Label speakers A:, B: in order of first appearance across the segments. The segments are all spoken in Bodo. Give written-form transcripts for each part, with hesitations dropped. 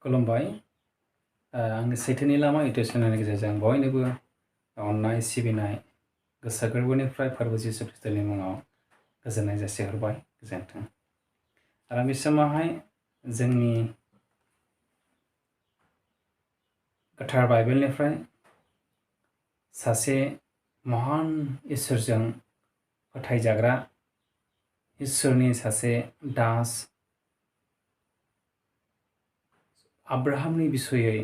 A: खुलुमबाय आंनि स्वitwni Lama इउटुब चेनेलनि गेजेरजों बयनोबो अननाय सिबिनाय गोसो गोरबोनिफ्राय फोरबो जिसु ख्रिस्टनि मुङाव गोजोननाय जासिहरबाय गोजोन्थों आरो बे समावहाय जोंनि गोथार बाइबेलनिफ्राय सासे महान इसोरजों फोथायजाग्रा इसोरनि सासे दास आब्राहामनि बिसयै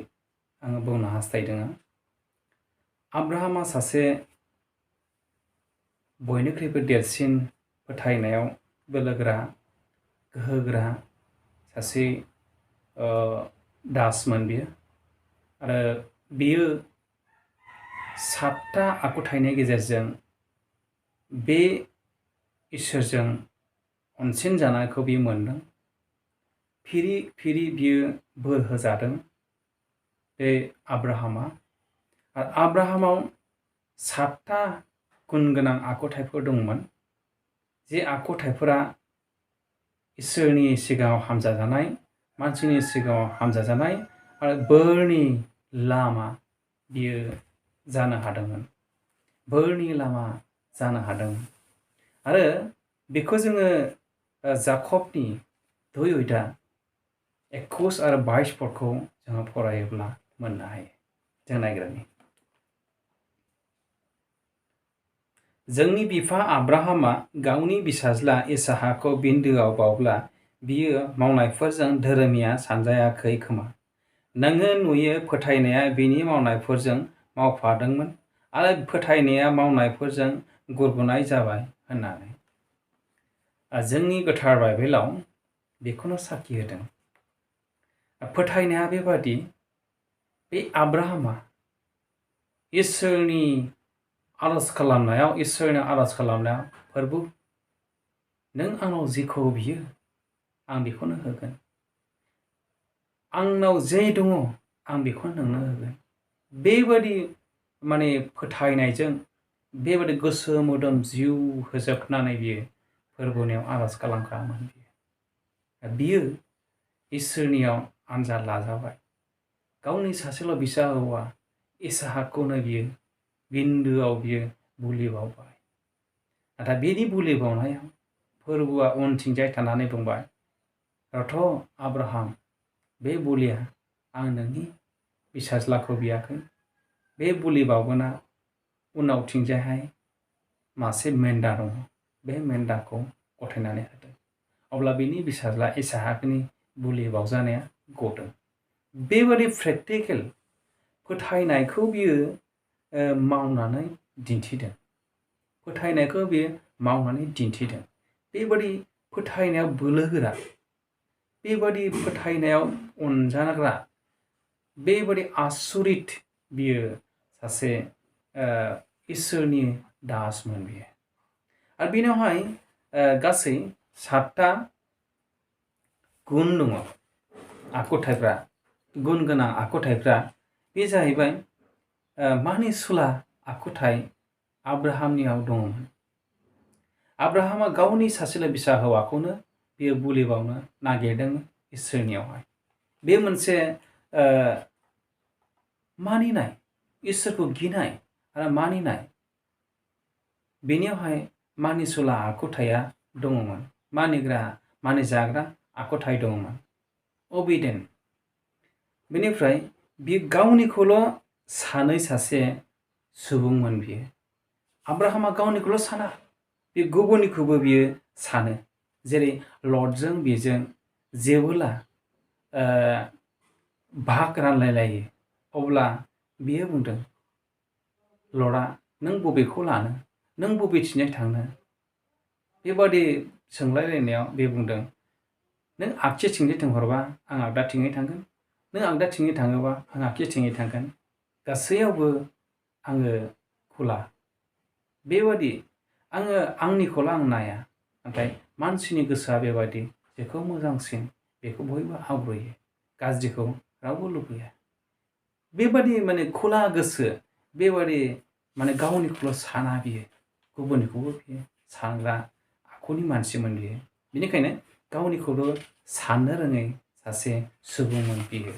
A: आङो बुंनो हास्थायदों। आब्राहामा सासे बयनिख्रुइबो देरसिन फोथायनायाव बोलोगोरा गोहोगोरा सासे दासमोन बियो आरो बियो 7टा आखुथाइनि गेजेरजों बे इसोरजों अनसिनजानायखौ बियो मोनदों। फिरि फिरि बियो बोर होजादों बे आब्राहामा आरो आब्राहामाव 7टा गुन गोनां आखुथाइफोर दंमोन जे आखुथाइफोरा इसोरनि सिगाङाव हामजाजानाय मानसिनि सिगाङाव हामजाजानाय आरो बोरनि लामा बियो जानो हादोंमोन बोरनि लामा जानो हादोंमोन आरो बेखौ जोङो जाकबनि 2 21 आरो 22 पदखौ जोङो फरायोब्ला मोननो हायो। जों नायग्रोनि जोंनि बिफा आब्राहामा गावनि फिसाज्ला इसहाकखौ बिन्दोआव बावब्ला बियो मावनायफोरजों धोरोमिया सानजायाखै खोमा नोङो नुयो फोथायनाया बिनि मावनायफोरजों मावफादोंमोन आरो फोथायनाया मावनायफोरजों गुरगुनाय जाबाय होननानै जोंनि गोथार बाइबेलाव बेखौनो साखि होदों। फोथायनाया बेबादि बे आब्राहामा इसोरनि आरज खालामनायाव प्रभु नों आंनाव जिखौ बियो आं बेखौनो होगोन आंनाव जे दङ आं बेखौनो नोंनो होगोन बेबादि माने फोथायनायजों बेबादि गोसो मोदोम जिउ होजोबनानै बियो प्रभुनियाव आरज खालामखामोन बियो इसोरनियाव आनजाद लाजाबाय गावनि सासेल' फिसा हौवा इसहाकखौनो बियो बिन्दोआव बियो बुलि बावबाय नाथाय बेनि बुलि बावनायाव प्रभुआ उनथिंजाय थानानै बुंबाय रथ' आब्राहाम बे बुलिया आं नोंनि फिसाज्लाखौ बियाखै बे बुलि बावगोना उनावथिंजायहाय मासे मेन्दा दङ बे मेन्दाखौ गथायनानै होदों अब्ला बिनि फिसाज्ला इसहाकनि बुलि बावजानाया गदों बेबादि प्रेक्टिकेल फोथायनायखौ बियो मावनानै दिन्थिदों बेबादि फोथायनायाव बोलोगोरा बेबादि फोथायनायाव अनजाग्रा बेबादि आसरित बियो सासे इसोरनि दासमोन बियो आरो बेनावहाय गासै 7टा गुन दङ आखुथाइफ्रा गुन गोनां आखुथाइफ्रा बे जाहैबाय मानिसुला आखुथाइ आब्राहामनियाव दङमोन। आब्राहामा गावनि सासेल' फिसा हौवाखौनो बियो बुलि बावनो नागिरदोंमोन इसोरनियावहाय बे मोनसे मानिनाय इसोरखौ गिनाय आरो मानिनाय बेनियावहाय मानिसुला आखुथाइया दङमोन मानिजाग्रा आखुथाइ दङमोन अबिडेन्ट बेनिफ्राय बियो गावनिखौल' सानै सासे सुबुंमोन बियो आब्राहामा गावनिखौल' साना बे गुबुननिखौबो बियो सानो जेरै लटजों बेजों जेबोला भाग रानलायलायो अब्ला बियो बुंदों लटआ नों बबेखौ लानो नों बबेथिंजाय थांनो बेबादि सोंलायलायनायाव बे बुंदों नों आगसिथिंजाय थांहरबा आं आगदाथिङै थांगोन नों आगदाथिङै थाङोबा आं आगसिथिङै थांगोन गासैयावबो आङो खुला बेबादि आङो आंनिखौल' आं नाया नाथाय मानसिनि गोसोआ बेबादि जेखौ मोजांसिन बेखौ बयबो आवग्रियो गाज्रिखौ रावबो लुबैया बेबादि माने खुला गोसो बेबादि माने गावनिखौल' साना बियो गुबुननिखौबो बियो सानग्रा आखुनि मानसिमोन बियो बेनिखायनो गावनिखौल' साननो रोङै सासे सुबुंमोन बियो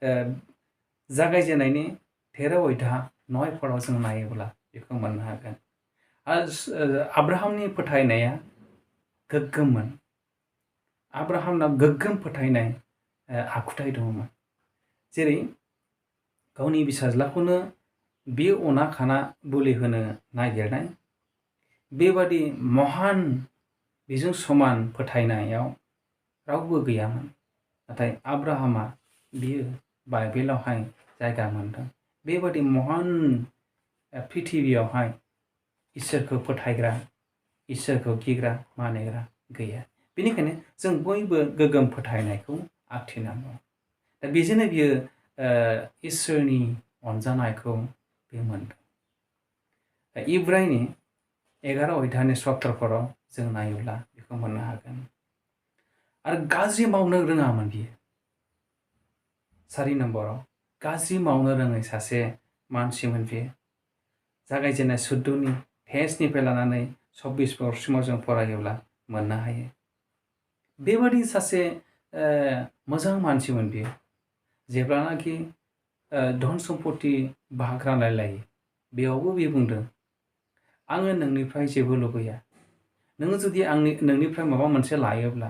A: जागायजेननायनि 13 अध्याय 9 फराव जों नायोब्ला बेखौ मोननो हागोन। आरो आब्राहामनि फोथायनाया गोग्गोममोन। आब्राहामनाव गोग्गोम फोथायनाय आखुथाय दङमोन। जेरै गावनि फिसाज्लाखौनो बे अना खाना बोलि होनो नागिरनाय, बेबादि महान बेजों समान फोथायनायाव रावबो गैयामोन। नाथाय आब्राहामा बियो बाइबेलावहाय जायगा मोनदों। बेबादि महान पृथिबियावहाय इसोरखौ फोथायग्रा, इसोरखौ गिग्रा मानिग्रा गैया। बेनिखायनो जों बयबो गोग्गोम फोथायनायखौ आखिनांगौ। दा बेजोंनो बियो इसोरनि अनजानायखौ बे मोनदों। इब्रायनि 11 अध्यायनि 17 जों नायोब्ला बेखौ मोननो हागोन। आरो गाज्रि मावनो रोङामोन बियो। 4 नम्बराव गाज्रि मावनो रोङै सासे मानसिमोन बियो। जागायजेननाय 14 पेजनिफ्राय लानानै 26 पेजसिमाव जों फरायोब्ला मोननो हायो। बेबादि सासे मोजां मानसिमोन बियो। जेब्लानाखि धन सम्पति भाग रानलायलायो, बेयावबो बियो बुंदों, आङो नोंनिफ्राय जेबो लुबैया। नोङो जुदि नोंनिफ्राय माबा मोनसे लायोब्ला,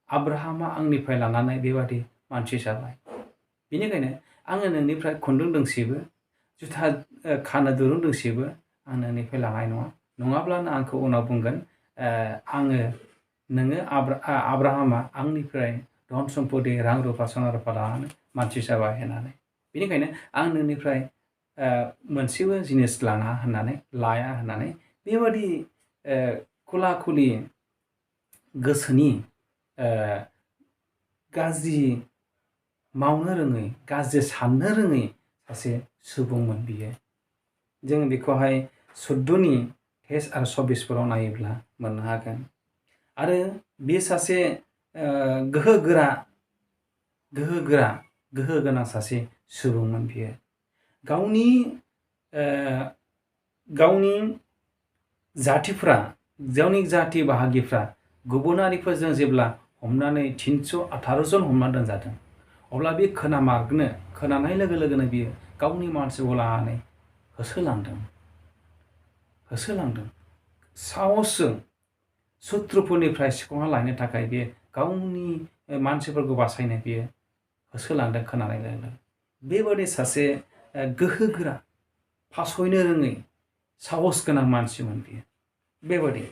A: आब्राहामा आंनिफ्राय लानानै बेबादि मानसि जाबाय। बेनिखायनो आङो नोंनिफ्राय खुन्दुं दोंसेबो, जुथा खानो दुरुं दोंसेबो आं नोंनिफ्राय लानाय नङा। नङाब्लानो आंखौ उनाव बुंगोन नोङो आब्राहामा आंनिफ्राय धन सम्पति रां रुफा सना रुफा लानानै मानसि जाबाय होननानै। बेनिखायनो आं नोंनिफ्राय मोनसेबो जिनिस लाया होननानै बेबादि खुला खुलि गोसोनि गाज्रि मावनो रोङै, गाज्रि साननो रोङै सासे सुबुंमोन बियो। जों बेखौहाय 14 पेज आरो 26 पेजाव नायोब्ला मोननो हागोन। आरो बे सासे गोहो गोनां सासे सुबुंमोन बियो। गावनि जाथि बाहागिफ्रा गुबुनारिफोरजों जेब्ला हमनानै 318 जन हमना दोनजादों, अब्ला बे खोनानाय लोगो लोगोनो बियो गावनि मानसिखौ लानानै होसोलांदों। साहसजों शत्रुफोरनिफ्राय सिख'ना लायनो थाखाय बे गावनि मानसिफोरखौ बासायनो बियो होसोलांदों खोनानाय लोगो लोगो। बेबादि सासे गोहोगोरा, फासयनो रोङै, साहस गोनां मानसिमोन बियो। बेबादि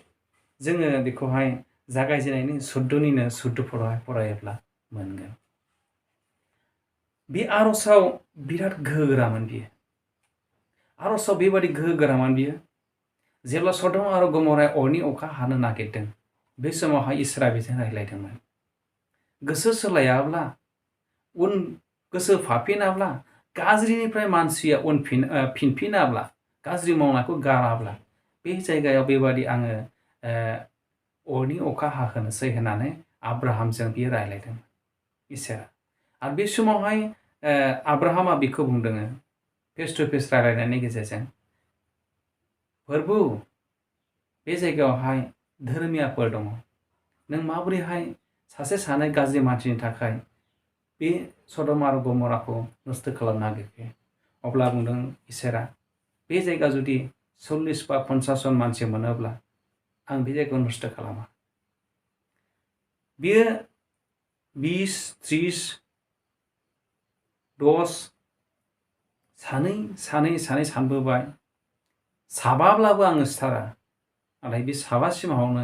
A: जोङो बेखौहाय जागायजेननायनि 14 फरायोब्ला मोनगोन। बे आर'जआव बिराद गोहोगोरामोन बियो। आर'जआव बेबादि गोहोगोरामोन बियो। जेब्ला सदम आरो गमराया अरनि अखा हानो नागिरदों, बे समावहाय इसोरा बेजों रायज्लायदोंमोन। गोसो सोलायाब्ला, गोसो फाफिनाब्ला, गाज्रिनिफ्राय मानसिया फिनफिनाब्ला, गाज्रि मावनायखौ गाराब्ला, बे जायगायाव बेबादि आङो अरनि अखा हाहोनोसै होननानै आब्राहामजों बियो रायज्लायदोंमोन इसोरा। आरो बे समावहाय आब्राहामा बेखौ बुंदों फेस टु फेस रायज्लायनायनि गेजेरजों, प्रभु, बे जायगायावहाय धोरोमियाफोर दङ। नों माबोरैहाय सासे सानै गाज्रि मानसिनि थाखाय बे सदम आरो गमराखौ नस्थ' खालामनो नागिरखो? अब्ला बुंदों इसोरा, बे जायगा जुदि 40 बा 50 जन मानसि मोनोब्ला आं बे जायगायाव नस्थ' खालामा। बियो 20, 30, 10 सानै सानबोबाय। साबाब्लाबो आङो सिथारा। नाथाय बे साबासिमावनो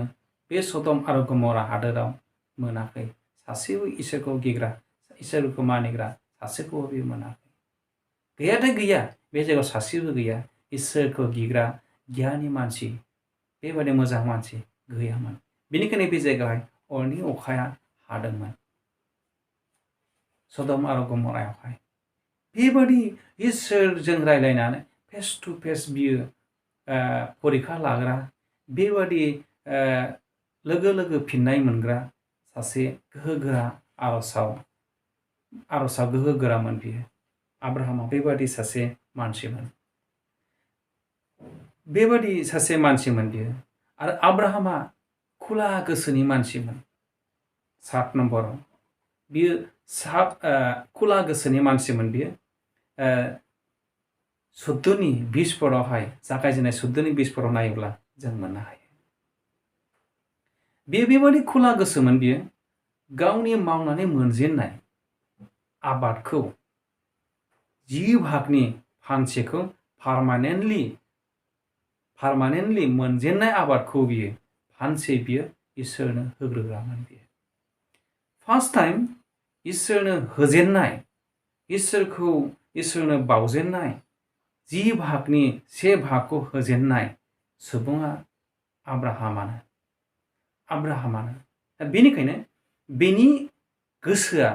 A: बे सदम आरो गमरा हादोराव मोनाखै। सासेबो इसोरखौ गिग्रा, इसोरखौ मानिग्रा सासेखौबो बे मोनाखै। गैयाथाय गैया, बे जायगायाव सासेबो गैया। इसोरखौ गिग्रा गियानि मानसि, बेबादि मोजां मानसि गैयामोन। बेनिखायनो बे जायगायावहाय अरनि अखाया हादोंमोन सदम आरो गमरायावहाय। बेबादि इसोरजों रायज्लायनानै फेस टु फेस बियो परिखा लाग्रा, बेबादि लोगो लोगो फिननाय मोनग्रा सासे गोहोगोरा आर'जआव गोहोगोरामोन बियो। आब्राहामा बेबादि सासे मानसिमोन। बियो। आरो आब्राहामा खुला गोसोनि मानसिमोन। 7 नम्बराव बियो खुला गोसोनि मानसिमोन बियो सुद्धनि 20 पदावहाय जागायजेननाय सुद्धनि 20 पदाव नायोब्ला जों मोननो हायो बियो बेबादि खुला गोसोमोन बियो गावनि मावनानै मोनजेननाय आबादखौ 10 भागनि फानसेखौ पार्मानेन्टलि मोनजेननाय आबादखौ बियो फानसे बियो इसोरनो होग्रोग्रामोन बियो फार्स्ट टाइम इसोरनो होजेननाय इसोरनो बावजेननाय 10 भागनि 1 भागखौ होजेननाय सुबुङा आब्राहामानो बेनिखायनो बेनि गोसोआ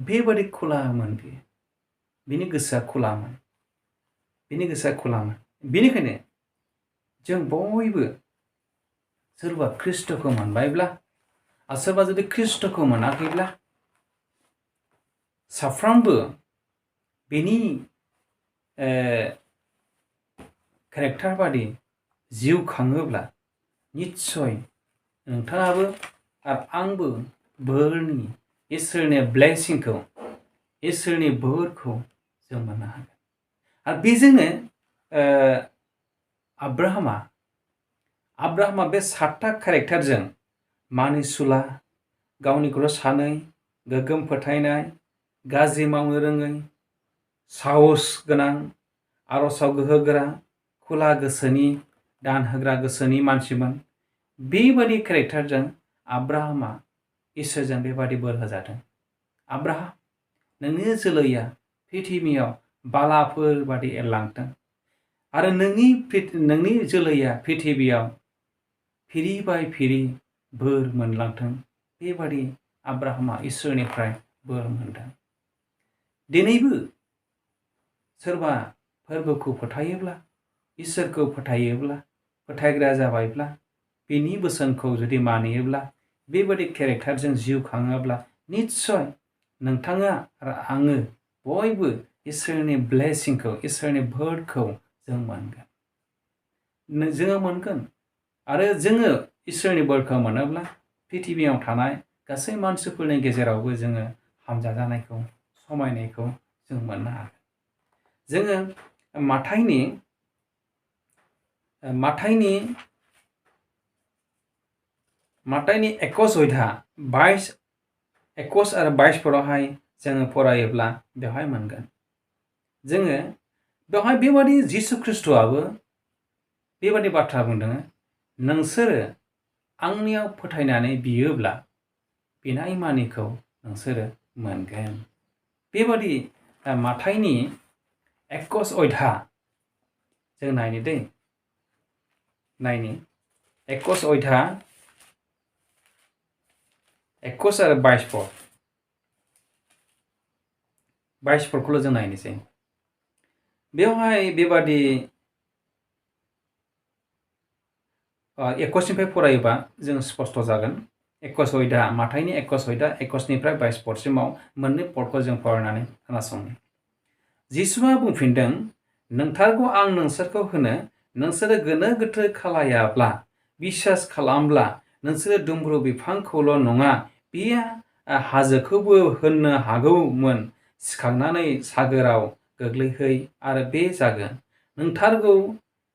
A: बेबादि खुलामोन बियो बिनि गोसोआ खुलामोन बेनिखायनो जों बयबो सोरबा ख्रिस्ट'खौ मोनबायब्ला आरो सोरबा जुदि ख्रिस्ट'खौ मोनाखैब्ला साफ्रोमबो बेनि केरेक्टार बादि जिउ खाङोब्ला निस्सय नोंथाङाबो आरो आंबो बोरनि इसोरनि ब्लेसिंखौ इसोरनि बोरखौ जों मोननो हागोन आरो बेजोंनो आब्राहामा बे 7टा केरेक्टारजों मानिसुला गावनिखौल' सानै गोग्गोम फोथायनाय गाज्रि मावनो रोङै साहस गोनां आर'जाव गोहोगोरा खुला गोसोनि दान होग्रा गोसोनि मानसिमोन बेबादि केरेक्टारजों आब्राहामा इसोरजों बेबादि बोर होजादों आब्राहाम नोंनि जोलैया पृथिबियाव बालाफोर बादि एरलांथों आरो नोंनि जोलैया पृथिबियाव फिरि बाय फिरि बोर मोनलांथों बेबादि आब्राहामा इसोरनिफ्राय बोर मोनदों दिनैबो सोरबा फोरबोखौ फोथायोब्ला इसोरखौ फोथायग्रा जाबायब्ला बिनि बोसोनखौ जुदि मानियोब्ला बेबादि केरेक्टारजों जिउ खाङोब्ला निस्सय नोंथाङा आरो आङो बयबो इसोरनि ब्लेसिंखौ इसोरनि बोरखौ जों मोनगोन आरो जोङो इसोरनि बोरखौ मोनोब्ला पृथिबियाव थानाय गासै मानसिफोरनि गेजेरावबो जोङो हामजाजानायखौ समायनायखौ जों मोननो हागोन जोङो माथाइनि 21 आरो 22 फोरावहाय जोङो फरायोब्ला बेवहाय मोनगोन जोङो बेवहाय बेबादि जिसु ख्रिस्ट'आबो बेबादि बाथ्रा बुंदों नोंसोरो आंनियाव फोथायनानै बियोब्ला बिनाय मानिखौ नोंसोरो मोनगोन बेबादि माथाइनि 21 अध्याय जों नायनि 21 अध्याय 21 आरो 22 फोरखौल' जों नायनोसै बेवहाय बेबादि 21 निफ्राय फरायोबा जों स्पष्ट जागोन 21 अध्याय माथाइनि 21 अध्याय 21 निफ्राय 22 पदसिमाव मोननै पदखौ जों फरायनानै खोनासंनि जिसुआ बुंफिनदों नोंथारगौ आं नोंसोरखौ होनो नोंसोरो गोनो गोथो खालायाब्ला बिसास खालामब्ला नोंसोरो दुमब्रु बिफांखौल' नङा बे हाजोखौबो होननो हागौमोन सिखांनानै सागोराव गोग्लैहै आरो बे जागोन नोंथारगौ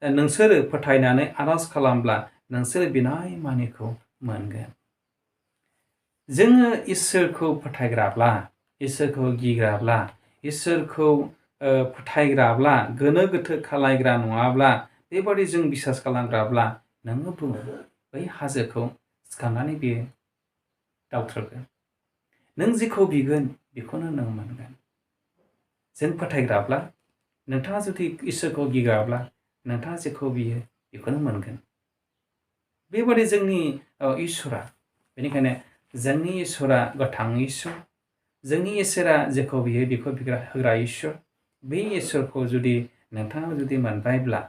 A: नोंसोरो फोथायनानै आर'ज खालामब्ला नोंसोरो बिनाय मानिखौ मोनगोन जोङो इसोरखौ फोथायग्राब्ला इसोरखौ गिग्राब्ला इसोरखौ फोथायग्राब्ला गोनो गोथो खालायग्रा नङाब्ला बेबादि जों बिसास खालामग्राब्ला नोङो बुङो बै हाजोखौ सिखांनानै बेयो दावथ्रोगोन नों जेखौ बिगोन बेखौनो नों मोनगोन जों फोथायग्राब्ला नोंथाङा जुदि इसोरखौ गिग्राब्ला नोंथाङा जेखौ बियो बेखौनो मोनगोन बेबादि जोंनि इसोरा बेनिखायनो जोंनि इसोरा गोथां इसोर जोंनि इसोरा जेखौ बियो बेखौ होग्रा इसोर बे इसोरखौ जुदि नोंथाङा जुदि मोनबायब्ला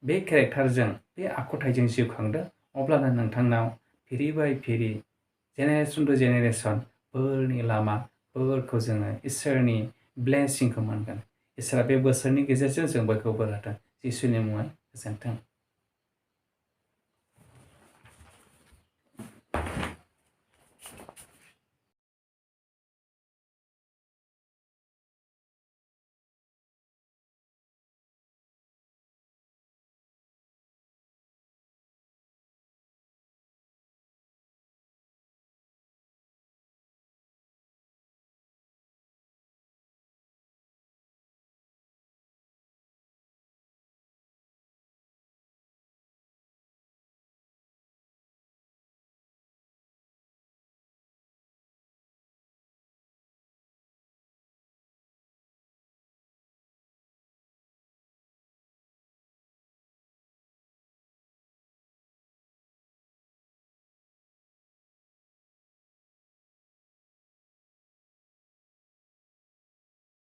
A: बे केरेक्टारजों बे आखुथाइजों जिउ खांदो अब्लानो नोंथांनाव फिरि बाय फिरि जेनेरेसन टु जेनेरेसन बोरनि लामा बोरखौ जोङो इसोरनि ब्लेसिंखौ मोनगोन इसोरा बे बोसोरनि गेजेरजों जों बयखौबो बोर होथों जिसुनि मुङै गोजोन्थों